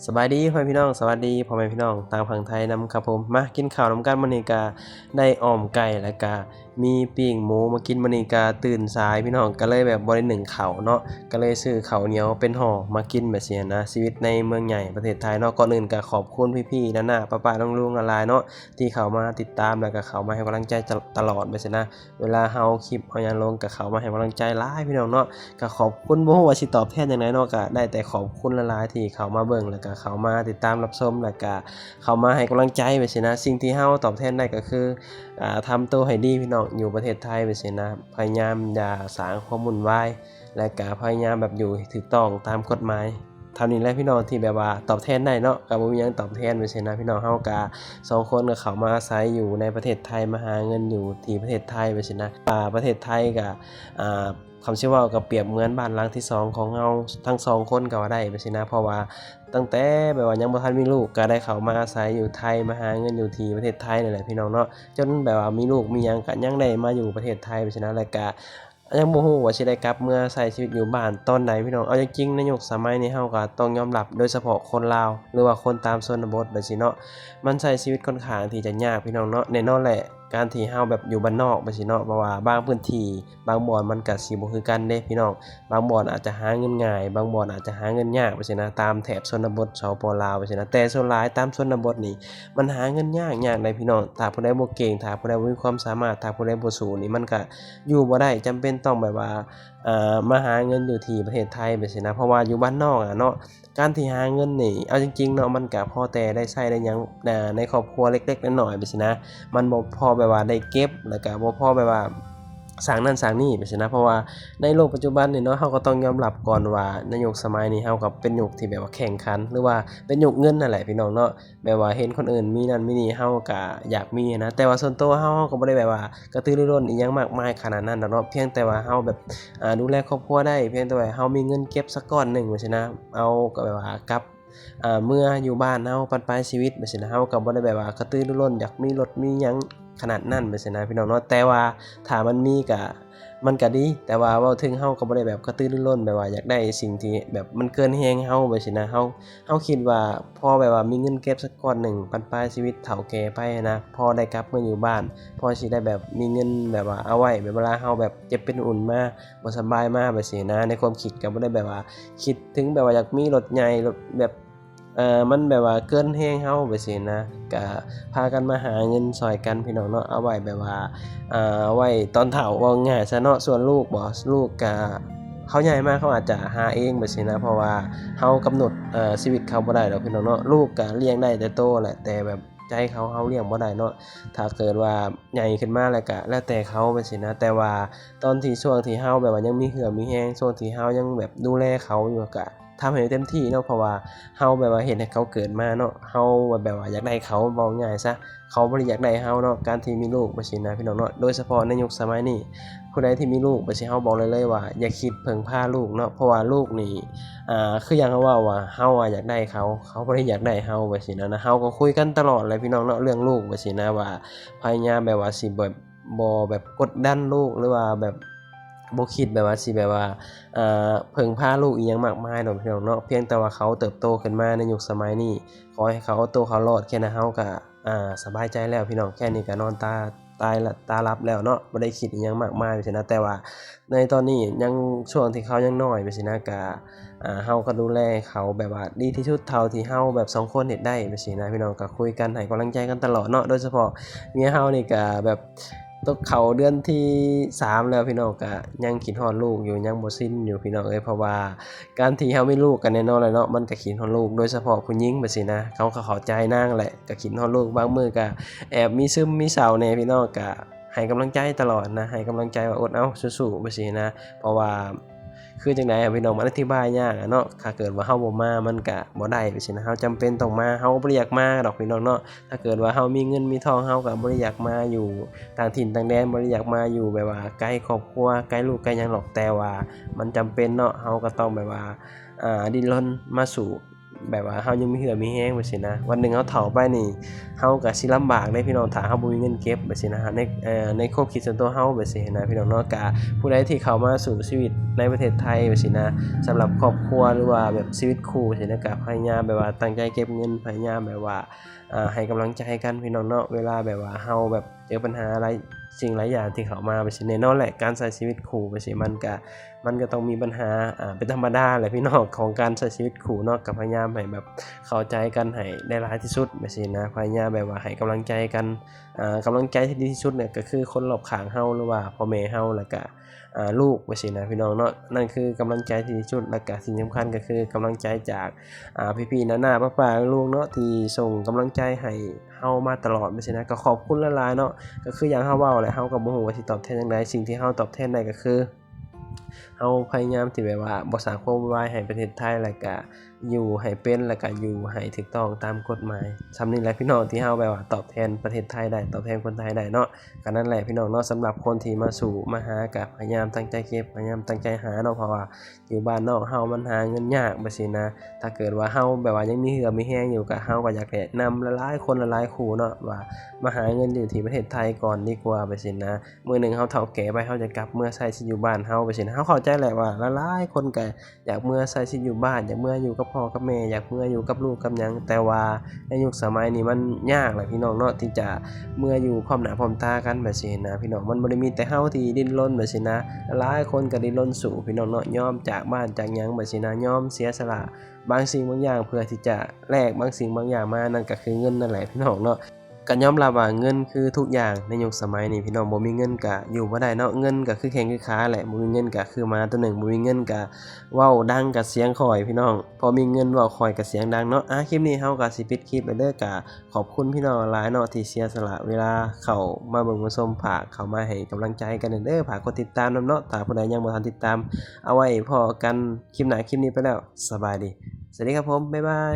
ສະບາຍດີພໍ່ແມ່ພີ່ນ້ອງ ສະຫວັດດີພໍ່ແມ່ພີ່ນ້ອງທາງຝັ່ງໄທນຳຄັບຜົມ. ມາກິນເຂົ້ານຳກັນ ມື້ນີ້ກະໄດ້ອ່ອມໄກ່ ແລ້ວກະມີປີ້ງໝູມາກິນ. ມື້ນີ້ກະຕື່ນສາຍພີ່ນ້ອງ ກະເລີຍແບບບໍ່ໄດ້ໜຶ້ງເຂົ້າເນາະ ກະເລີຍຊື້ເຂົ້າໜຽວເປັນຫໍ່ມາກິນແບບຊີ້ນະ. ຊີວິດໃນເມືອງໃຫຍ່ປະເທດໄທເນາະ. ກ່ອນອື່ນກະຂອບຄຸນພີ່ໆ ນ້າໆ ປ້າໆ ລຸງໆ ຫຼາຍໆ ເນາະ ທີ່ເຂົ້າມາຕິດຕາມ ແລ້ວກະເຂົ້າມາໃຫ້ກຳລັງໃຈຕະ ຕະຫຼອດແບບຊີ້ນະ. ເວລາເຮົາຄລິບເຮົາຫຍັງລົງ ກະເຂົ້າມາໃຫ້ກຳລັງໃຈຫຼາຍພີ່ນ້ອງເນາະ. ກະຂອບຄຸນ ບໍ່ຮູ້ວ່າຊິຕອບແທນຈັ່ງໃດເນາະ ກະໄດ້ແຕ່ຂອບຄຸນຫຼາຍໆ ທີ່ເຂົ້າມາເບິ່ງ ແລ້ວກະເຂົ້າມາຕິດຕາມຮັບຊົມ ແລ້ວກະເຂົ້າມາໃຫ້ກຳລັງໃຈແບບຊີ້ນະ. ສິ່ງທີ່ເຮົາຕອບແທນໄດ້ກະຄື ອ່າ ທຳໂຕໃຫ້ດີພີ່ນ້ອງ ຢູ່ປະເທດໄທແບບຊີ້ນະ. ພະຍາຍາມຢ່າສ້າງຄວາມວຸ້ນວາຍ ແລະກະພະຍາຍາມແບບຢູ່ໃຫ້ຖືກຕ້ອງຕາມກົດໝາຍ. ເທົ່ານີ້ແຫຼະພີ່ນ້ອງ ທີ່ແບບວ່າຕອບແທນໄດ້ເນາະ ກະບໍ່ມີຫຍັງຕອບແທນແບບຊີ້ນະພີ່ນ້ອງ. ເຮົາກະສອງຄົນກະເຂົ້າມາອາໄສຢູ່ໃນປະເທດໄທ ມາຫາເງິນຢູ່ທີ່ປະເທດໄທແບບຊີ້ນະ. ອ່າ ປະເທດໄທກະ ອ່າ ຄຳຊິເວົ້າກະປຽບເໝືອນບ້ານຫຼັງທີສອງຂອງເຮົາທັງສອງຄົນກະວ່າໄດ້ແບບຊີ້ນະ. ເພາະວ່າຕັ້ງແຕ່ແບບວ່າຍັງບໍ່ທັນມີລູກ ກະໄດ້ເຂົ້າມາອາໄສຢູ່ໄທ ມາຫາເງິນຢູ່ທີ່ປະເທດໄທນີ້ແຫຼະພີ່ນ້ອງເນາະ. ຈົນແບບວ່າມີລູກມີຫຍັງ ກະຍັງໄດ້ມາຢູ່ປະເທດໄທແບບຊີ້ນະ ແລະກະ ຍັງບໍ່ຮູ້ວ່າຊິໄດ້ກັບເມືອໃຊ້ຊີວິດຢູ່ບ້ານຕອນໃດພີ່ນ້ອງ. ເອົາຈິງໆ ໃນຍຸກສະໄໝນີ້ ເຮົາກະຕ້ອງຍອມຮັບ ໂດຍສະເພາະຄົນລາວ ຫຼືວ່າຄົນຕາມຊົນນະບົດແບບຊີ້ເນາະ ມັນໃຊ້ຊີວິດຂ້ອນຂ້າງທີ່ຈະຍາກພີ່ນ້ອງເນາະ. ແນ່ນອນແຫຼະ ການທີ່ເຮົາແບບຢູ່ບ້ານນອກແບບຊີ້ເນາະ ເພາະວ່າບາງພື້ນທີ່ ບາງບ່ອນມັນກະຊິບໍ່ຄືກັນເດ້ພີ່ນ້ອງ. ບາງບ່ອນອາດຈະຫາເງິນງ່າຍ ບາງບ່ອນອາດຈະຫາເງິນຍາກແບບຊີ້ນະ ຕາມແຖບຊົນນະບົດ ສປປ ລາວແບບຊີ້ນະ. ແຕ່ສ່ວນຫຼາຍຕາມຊົນນະບົດນີ້ ມັນຫາເງິນຍາກ ຍາກໃດ໋ພີ່ນ້ອງ. ຖ້າຜູ້ໃດບໍ່ເກັ່ງ ຖ້າຜູ້ໃດບໍ່ມີຄວາມສາມາດ ຖ້າຜູ້ໃດບໍ່ສູ້ນີ້ ມັນກະຢູ່ບໍ່ໄດ້ ຈຳເປັນຕ້ອງແບບວ່າ ເອີ ມາຫາເງິນຢູ່ທີ່ປະເທດໄທແບບຊີ້ນະ. ເພາະວ່າຢູ່ບ້ານນອກອະເນາະ ການທີ່ຫາເງິນນີ້ ເອົາຈິງໆເນາະ ມັນກະພໍແຕ່ໄດ້ໃຊ້ໄດ້ຫຍັງ ໃນຄອບຄົວເລັກໆນ້ອຍໆແບບຊີ້ນະ. ມັນບໍ່ພໍແບບວ່າໄດ້ເກັບ ແລ້ວກະບໍ່ພໍແບບວ່າສ້າງນັ້ນສ້າງນີ້ແບບຊີ້ນະ. ເພາະວ່າໃນໂລກປັດຈຸບັນນີ້ເນາະ ເຮົາກະຕ້ອງຍອມຮັບກ່ອນວ່າ ໃນຍຸກສະໄໝນີ້ ເຮົາກະເປັນຍຸກທີ່ແບບວ່າແຂ່ງຂັນ ຫຼືວ່າເປັນຍຸກເງິນນັ້ນແຫຼະພີ່ນ້ອງເນາະ. ແບບວ່າເຫັນຄົນອື່ນມີນັ້ນມີນີ້ ເຮົາກະຢາກມີນະ. ແຕ່ວ່າສ່ວນໂຕເຮົາ ເຮົາກະບໍ່ໄດ້ແບບວ່າກະຕືລືລົ້ນອີ່ຫຍັງມາກມາຍຂະໜາດນັ້ນດອກເນາະ. ພຽງແຕ່ວ່າເຮົາແບບ ອ່າ ດູແລຄອບຄົວໄດ້ ພຽງແຕ່ວ່າເຮົາມີເງິນເກັບສັກກ້ອນໜຶ່ງແບບຊີ້ນະ ເອົາກະແບບວ່າກັບ ອ່າ ເມືອຢູ່ບ້ານເຮົາ ບັ້ນປາຍຊີວິດແບບຊີ້ນະ. ເຮົາກະບໍ່ໄດ້ແບບວ່າກະຕືລືລົ້ນຢາກມີລົດມີຫຍັງຂະໜາດນັ້ນແບບຊີ້ນະພີ່ນ້ອງເນາະ. ແຕ່ວ່າຖ້າມັນມີກະ ມັນກະດີ ແຕ່ວ່າເວົ້າເຖິງເຮົາກະບໍ່ໄດ້ແບບກະຕືລືລົ້ນ ແບບວ່າຢາກໄດ້ສິ່ງທີ່ແບບມັນເກີນແຮງເຮົາແບບຊີ້ນະ. ເຮົາ ເຮົາຄິດວ່າພໍແບບວ່າມີເງິນເກັບສັກກ້ອນໜຶ່ງ ບັ້ນປາຍຊີວິດເຖົ້າແກ່ໄປນະ ພໍໄດ້ກັບມາຢູ່ບ້ານ ພໍຊິໄດ້ແບບມີເງິນແບບວ່າເອົາໄວ້ ແບບເວລາເຮົາແບບເຈັບເປັນອຸ່ນມາ ບໍ່ສະບາຍມາແບບຊີ້ນະ. ໃນຄວາມຄິດກະບໍ່ໄດ້ແບບວ່າຄິດເຖິງແບບວ່າຢາກມີລົດໃຫຍ່ ລົດແບບ ເອີ ມັນແບບວ່າເກີນແຮງເຮົາແບບຊີ້ນະ. ກະພາກັນມາຫາເງິນຊ່ອຍກັນພີ່ນ້ອງເນາະ ເອົາໄວ້ແບບວ່າ ເອີ ເອົາໄວ້ຕອນເຖົ້າ ເວົ້າງ່າຍຊະເນາະ. ສ່ວນລູກບໍ ລູກກະ ເຂົາໃຫຍ່ມາເຂົາອາດຈະຫາເອງແບບຊີ້ນະ ເພາະວ່າເຮົາກຳນົດ ເອີ ຊີວິດເຂົາບໍ່ໄດ້ດອກພີ່ນ້ອງເນາະ. ລູກກະລ້ຽງໄດ້ແຕ່ໂຕແຫຼະ ແຕ່ແບບໃຈເຂົາ ເຮົາລ້ຽງບໍ່ໄດ້ເນາະ. ຖ້າເກີດວ່າໃຫຍ່ຂຶ້ນມາແລ້ວກະແລ້ວແຕ່ເຂົາແບບຊີ້ນະ. ແຕ່ວ່າຕອນທີ່ ຊ່ວງທີ່ເຮົາແບບວ່າຍັງມີເຫື່ອມີແຮງ ຊ່ວງທີ່ເຮົາຍັງແບບດູແລເຂົາຢູ່ ກະທຳໃຫ້ເຕັມທີ່ເນາະ ເພາະວ່າເຮົາແບບວ່າເຮັດໃຫ້ເຂົາເກີດມາເນາະ ເຮົາແບບວ່າຢາກໄດ້ເຂົາ ເວົ້າງ່າຍຊະ ເຂົາບໍ່ໄດ້ຢາກໄດ້ເຮົາເນາະ. ການທີ່ມີລູກແບບຊີ້ນະພີ່ນ້ອງເນາະ ໂດຍສະເພາະໃນຍຸກສະໄໝນີ້ ຜູ້ໃດທີ່ມີລູກແບບຊີ້ ເຮົາບອກໄດ້ເລີຍວ່າຢ່າຄິດເພິ່ງພາລູກເນາະ ເພາະວ່າລູກນີ້ ອ່າ ຄືຢ່າງເຮົາເວົ້າວ່າ ເຮົາອະຢາກໄດ້ເຂົາ ເຂົາບໍ່ໄດ້ຢາກໄດ້ເຮົາແບບຊີ້ນະ. ເຮົາກະຄຸຍກັນຕະຫຼອດແຫຼະພີ່ນ້ອງເນາະ ເລື່ອງລູກແບບຊີ້ນະ ວ່າພະຍາຍາມແບບວ່າຊິແບບ ບໍ່ແບບກົດດັນລູກ ຫຼືວ່າແບບບໍ່ຄິດແບບວ່າຊິແບບວ່າ ເອີ ເພິ່ງພາລູກອີ່ຫຍັງມາກມາຍດອກພີ່ນ້ອງເນາະ. ພຽງແຕ່ວ່າເຂົາເຕີບໂຕຂຶ້ນມາໃນຍຸກສະໄໝນີ້ ຂໍໃຫ້ເຂົາເອົາໂຕເຂົາລອດ ແຄ່ນັ້ນເຮົາກະ ອ່າ ສະບາຍໃຈແລ້ວພີ່ນ້ອງ. ແຄ່ນີ້ກະນອນຕາ ຕາຍລະ ຕາຫຼັບແລ້ວເນາະ ບໍ່ໄດ້ຄິດອີ່ຫຍັງມາກມາຍຊີ້ນະ. ແຕ່ວ່າໃນຕອນນີ້ຍັງ ຊ່ວງທີ່ເຂົາຍັງນ້ອຍແບບຊີ້ນະ ກະ ອ່າ ເຮົາກະດູແລເຂົາແບບວ່າດີທີ່ສຸດເທົ່າທີ່ເຮົາແບບສອງຄົນເຮັດໄດ້ແບບຊີ້ນະພີ່ນ້ອງ. ກະຄຸຍກັນໃຫ້ກຳລັງໃຈກັນຕະຫຼອດເນາະ ໂດຍສະເພາະເມຍເຮົານີ້ກະແບບຕົກເຂົ້າເດືອນທີສາມແລ້ວພີ່ນ້ອງ ກະຍັງຄິດຮອດລູກຢູ່ ຍັງບໍ່ຊິນຢູ່ພີ່ນ້ອງເອີຍ. ເພາະວ່າການທີ່ເຮົາມີລູກກະແນ່ນອນແຫຼະເນາະ ມັນກະຄິດຮອດລູກ ໂດຍສະເພາະຜູ້ຍິງແບບຊີ້ນະ ເຮົາກະເຂົ້າໃຈນາງແຫຼະ ກະຄິດຮອດລູກ ບາງມື້ກະແອບມີຊຶມມີເສົ້າແດ່ພີ່ນ້ອງ ກະ ໃຫ້ກຳລັງໃຈຕະຫຼອດນະ ໃຫ້ກຳລັງໃຈວ່າອົດເອົາ ສູ້ໆ ແບບຊີ້ນະ. ເພາະວ່າຄືຈັ່ງໃດອະພີ່ນ້ອງ ມັນອະທິບາຍຍາກອະເນາະ ຖ້າເກີດວ່າເຮົາບໍ່ມາ ມັນກະບໍ່ໄດ້ແບບຊີ້ນະ. ເຮົາຈຳເປັນຕ້ອງມາ ເຮົາກະບໍ່ໄດ້ຢາກມາດອກພີ່ນ້ອງເນາະ. ຖ້າເກີດວ່າເຮົາມີເງິນມີທອງ ເຮົາກະບໍ່ໄດ້ຢາກມາຢູ່ຕ່າງຖິ່ນຕ່າງແດນ ບໍ່ໄດ້ຢາກມາຢູ່ແບບວ່າໄກຄອບຄົວ ໄກລູກໄກຫຍັງດອກ ແຕ່ວ່າມັນຈຳເປັນເນາະ ເຮົາກະຕ້ອງແບບວ່າ ອ່າ ດີ້ນລົນມາສູ້ ແບບວ່າເຮົາຍັງມີເຫື່ອມີແຮງແບບຊີ້ນະ ວັນໜຶ່ງເຮົາເຖົ້າໄປນີ້ ເຮົາກໍຊິລຳບາກເດ້ພີ່ນ້ອງ ຖ້າເຮົາບໍ່ມີເງິນເກັບແບບຊີ້ນະ ໃນ ເອີ ໃນຄວາມຄິດສ່ວນຕົວເຮົາແບບຊີ້ນະພີ່ນ້ອງເນາະ. ກະຜູ້ໃດທີ່ເຂົ້າມາສູ່ຊີວິດໃນປະເທດໄທແບບຊີ້ນະ ສຳລັບຄອບຄົວ ຫຼືວ່າແບບຊີວິດຄູ່ຊີ້ນະ ກະພະຍາຍາມແບບວ່າຕັ້ງໃຈເກັບເງິນ ພະຍາຍາມແບບວ່າ ອ່າ ໃຫ້ກຳລັງໃຈກັນພີ່ນ້ອງເນາະ ເວລາແບບວ່າເຮົາແບບເຈີບັນຫາຫຼາຍສິ່ງຫຼາຍຢ່າງທີ່ເຂົ້າມາແບບຊີ້ ແນ່ນອນແຫຼະ ການໃຊ້ຊີວິດຄູ່ແບບຊີ້ ມັນກະ ມັນກໍຕ້ອງມີບັນຫາ ອ່າ ເປັນທຳມະດາແຫຼະພີ່ນ້ອງ ຂອງການໃຊ້ຊີວິດຄູ່ເນາະ. ກໍພະຍາຍາມໃຫ້ແບບເຂົ້າໃຈກັນໃຫ້ໄດ້ຫຼາຍທີ່ສຸດແບບຊີ້ນະ ພະຍາຍາມແບບວ່າໃຫ້ກຳລັງໃຈກັນ ອ່າ ກຳລັງໃຈທີ່ດີທີ່ສຸດເນຍ ກໍຄືຄົນລອບຂ້າງເຮົາ ຫຼືວ່າພໍ່ແມ່ເຮົາ ແລ້ວກະ ອ່າ ລູກແບບຊີ້ນະພີ່ນ້ອງເນາະ ນັ້ນຄືກຳລັງໃຈທີ່ດີທີ່ສຸດ ແລ້ວກະສິ່ງສຳຄັນກໍຄືກຳລັງໃຈຈາກ ອ່າ ພີ່ໆ ນ້າໆ ປ້າໆ ລຸງໆ ເນາະ ທີ່ສົ່ງກຳລັງໃຈໃຫ້ເຮົາມາຕະຫຼອດແບບຊີ້ນະ ກໍຂອບຄຸນຫຼາຍໆ ເນາະ. ກໍຄືຢ່າງເຮົາເວົ້າແຫຼະ ເຮົາກໍບໍ່ຮູ້ວ່າຊິຕອບແທນຈັ່ງໃດ ສິ່ງທີ່ເຮົາຕອບແທນໄດ້ກໍຄື ເຮົາພະຍາຍາມທີ່ແບບວ່າບໍ່ສ້າງຄວາມວຸ່ນວາຍໃຫ້ປະເທດໄທ ແລ້ວກະຢູ່ໃຫ້ເປັນ ແລ້ວກະຢູ່ໃຫ້ຖືກຕ້ອງຕາມກົດໝາຍ. ສ່ຳນີ້ແຫຼະພີ່ນ້ອງ ທີ່ເຮົາແບບວ່າຕອບແທນປະເທດໄທໄດ້ ຕອບແທນຄົນໄທໄດ້ເນາະ. ກໍນັ້ນແຫຼະພີ່ນ້ອງເນາະ ສຳລັບຄົນທີ່ມາສູ້ມາຫາ ກໍພະຍາຍາມຕັ້ງໃຈເກັບ ພະຍາຍາມຕັ້ງໃຈຫາເນາະ ເພາະວ່າຢູ່ບ້ານນອກເຮົາມັນຫາເງິນຍາກແບບຊີ້ນະ. ຖ້າເກີດວ່າເຮົາແບບວ່າຍັງມີເຫື່ອມີແຮງຢູ່ ກໍເຮົາກໍຢາກແນະນຳຫຼາຍໆ ຄົນຫຼາຍໆ ຄູ່ເນາະ ວ່າມາຫາເງິນຢູ່ທີ່ປະເທດໄທກ່ອນດີກວ່າແບບຊີ້ນະ. ມື້ໜຶ່ງເຮົາເຖົ້າແກ່ໄປ ເຮົາຈະກັບເມືອໃຊ້ຊີວິດຢູ່ບ້ານເຮົາແບບຊີ້ນະ. ເຮົາເຂົ້າໃຈແຫຼະວ່າຫຼາຍໆ ຄົນກໍ ຢາກເມືອໃຊ້ຊີວິດຢູ່ບ້ານ ຢາກເມືອຢູ່ກັບພໍ່ກັບແມ່ ຢາກເມືອຢູ່ກັບລູກກັບຫຍັງ ແຕ່ວ່າໃນຍຸກສະໄໝນີ້ມັນຍາກແຫຼະພີ່ນ້ອງເນາະ ທີ່ຈະເມືອຢູ່ພ້ອມໜ້າພ້ອມຕາກັນແບບຊີ້ນະພີ່ນ້ອງ. ມັນບໍ່ໄດ້ມີແຕ່ເຮົາທີ່ດີ້ນລົນແບບຊີ້ນະ ຫຼາຍໆ ຄົນກໍດີ້ນລົນສູ້ພີ່ນ້ອງເນາະ ຍອມຈາກບ້ານຈາກຫຍັງແບບຊີ້ນະ ຍອມເສຍສະຫຼະບາງສິ່ງບາງຢ່າງ ເພື່ອທີ່ຈະແລກບາງສິ່ງບາງຢ່າງມາ ນັ້ນກໍຄືເງິນນັ້ນແຫຼະພີ່ນ້ອງເນາະ. ກໍຍອມຮັບວ່າເງິນຄືທຸກຢ່າງໃນຍຸກສະໄໝນີ້ພີ່ນ້ອງ ບໍ່ມີເງິນກະຢູ່ບໍ່ໄດ້ເນາະ. ເງິນກະຄືແຂ້ງຄືຂາແຫຼະ ບໍ່ມີເງິນກະຄືໝາຕົວໜຶ່ງ ບໍ່ມີເງິນກະເວົ້າດັງກະສຽງຂ້ອຍພີ່ນ້ອງ ພໍມີເງິນເວົ້າຂ້ອຍກະສຽງດັງເນາະ. ອາ ຄລິບນີ້ເຮົາກະຊິປິດຄລິບແລ້ວເດີ ກະຂອບຄຸນພີ່ນ້ອງຫຼາຍເນາະ ທີ່ເສຍສະຫຼະເວລາເຂົ້າມາເບິ່ງມາຊົມ ຝາກເຂົ້າມາໃຫ້ກຳລັງໃຈກັນແດ່ເດີ ຝາກກົດຕິດຕາມນຳເນາະ ຖ້າຜູ້ໃດຍັງບໍ່ທັນຕິດຕາມ. ເອົາໄວ້ພໍ້ກັນຄລິບໜ້າ ຄລິບນີ້ໄປແລ້ວ ສະບາຍດີ ສະຫວັດດີຄັບຜົມ ບາຍບາຍ.